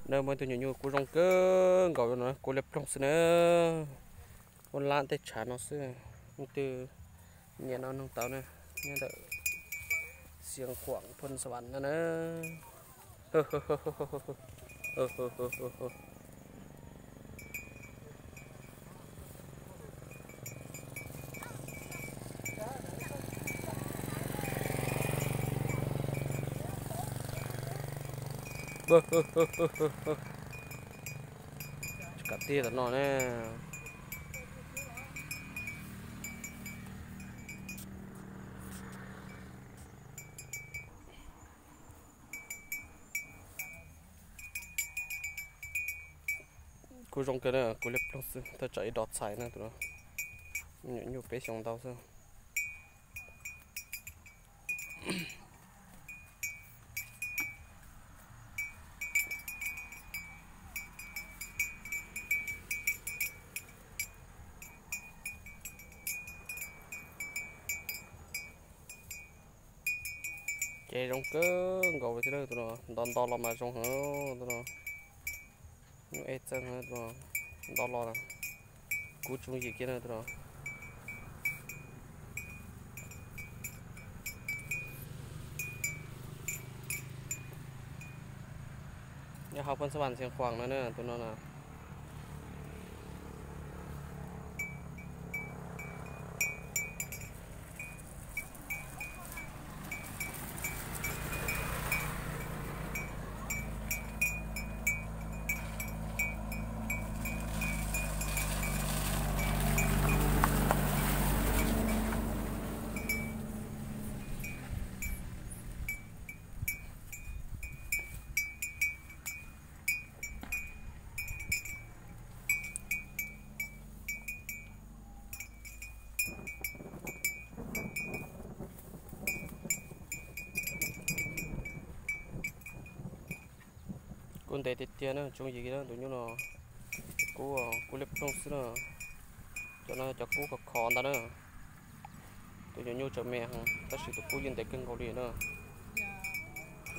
Na muaj ib tug nyuam nyuj kub zoo kawg nkaus no, kub liab ploog xwb na. Muaj lab tej tshav no xwb. Leej twg nyiam no nug tau na, nyob ntawm Xiav Khuam Phoos Xas Vas no na. Tsis kav tiag tam no ne. Kub zoo kawg na, kub liab ploog xwb, thaj tsam ib dos txhais na tus no. Nyuam nyuj peb xyoos ntau xwb. Ces zoo kawg nkaus li thiab tus no, nto nto los mas zoo heev tus no. Nyuj ej txeeg tus no, nto los kub tsooj yim kiag na tus no. Nyob hauv Phoos Xas Vas Xiav Khuam no na tus no na. Kub ntev tiag tiag na, tsooj yim na tus nyuj no. Kub, kub liab ploog xwb na. Cov no cov kub khov khov ntag na. Tus nyuam nyuj tseem me heev tab sis tus kub yeej ntev kawg nkaus li na.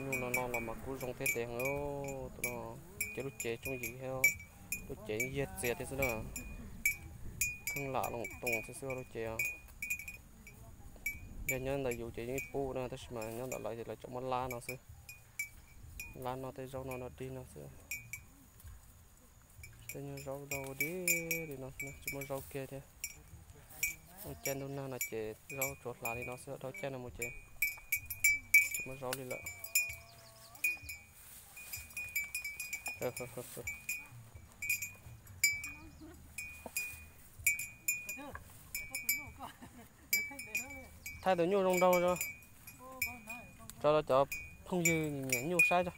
Nyuj no no los mas kub zoo thiab ntev heev. Tus no ces lub cev tsooj yim thiab, lub cev yeej yiag txias thiab xwb na. Kheej lam loos toos xwb xwb lub cev os. Yog nyob ntawm yus ces yeej pub na tab sis mas nyob ntawm lawv ces lawv tseem muab lab no xwb. Lab no tej zaub no no dig no xwb. Tej nyuag zaub dau dig li no tsis muaj zaub kiag thiab. Ua caij ntuj nag no ces zaub tsuas hlav li no xwb, dhau caij no mus ces tsis muaj zaub li lawm. Thaij tus nyuj zoo nraug tso, tso rau cov phooj ywg nyiam nyuj saib tso.